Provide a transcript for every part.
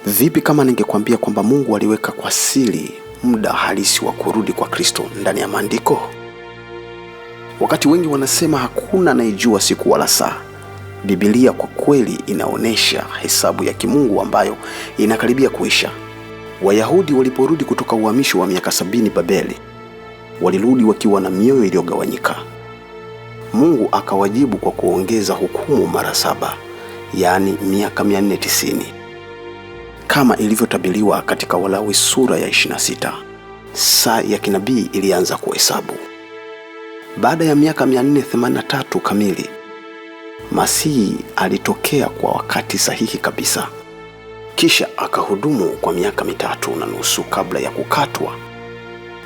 Vipi kama ningekwambia kwamba Mungu aliweka kwa siri muda halisi wa kurudi kwa Kristo ndani ya maandiko? Wakati wengi wanasema hakuna anayejua siku wala saa, Biblia kwa kweli inaonyesha hesabu ya kimungu ambayo inakaribia kuisha. Wayahudi waliporudi kutoka uhamisho wa miaka 70 Babeli, walirudi wakiwa na mioyo iliyogawanyika. Mungu akawajibu kwa kuongeza hukumu mara 7, yaani miaka 490, kama ilivyotabiriwa katika Walawi sura ya 26. Saa ya kinabii ilianza kuhesabu. Baada ya miaka 483 kamili, Masihi alitokea kwa wakati sahihi kabisa. Kisha akahudumu kwa miaka 3.5 kabla ya kukatwa,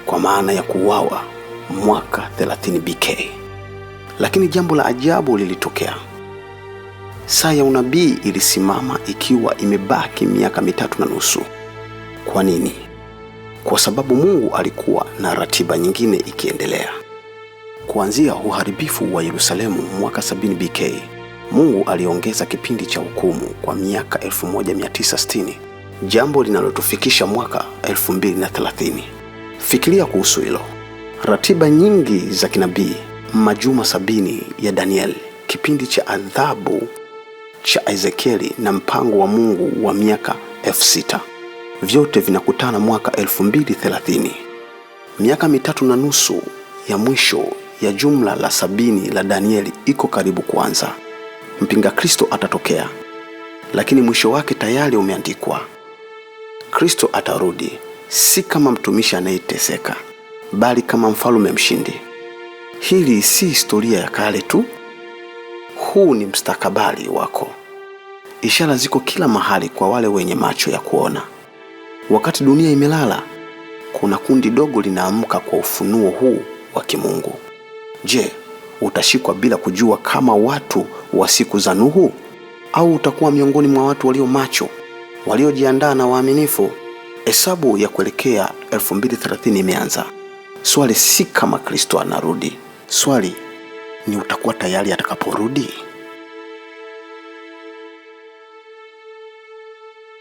kwa maana ya kuuawa mwaka 30 BK. Lakini jambo la ajabu lilitokea. Saa ya unabii ilisimama ikiwa imebaki miaka 3.5. Kwa nini? Kwa sababu Mungu alikuwa na ratiba nyingine ikiendelea. Kuanzia uharibifu wa Yerusalemu mwaka 70 BK, Mungu aliongeza kipindi cha hukumu kwa miaka 1960, jambo linalotufikisha mwaka 2030. Fikiria kuhusu hilo. Ratiba nyingi za kinabii, majuma 70 ya Daniel, kipindi cha adhabu cha Ezekieli na mpango wa Mungu wa miaka 6000, vyote vinakutana mwaka 2030. Miaka 3.5 ya mwisho ya jumla la 70 la Danieli iko karibu kuanza. Mpinga Kristo atatokea, lakini mwisho wake tayari umeandikwa. Kristo atarudi, si kama mtumishi anayeteseka, bali kama mfalme mshindi. Hili si historia ya kale tu. Huu ni mstakabali wako. Ishara ziko kila mahali kwa wale wenye macho ya kuona. Wakati dunia imelala, kuna kundi dogo linaamka kwa ufunuo huu wa kimungu. Je, utashikwa bila kujua kama watu wa siku za Nuhu, au utakuwa miongoni mwa watu walio macho, waliojiandaa na waaminifu? Hesabu ya kuelekea 2030 imeanza. Swali si kama Kristo anarudi. Swali ni utakuwa tayari atakaporudi?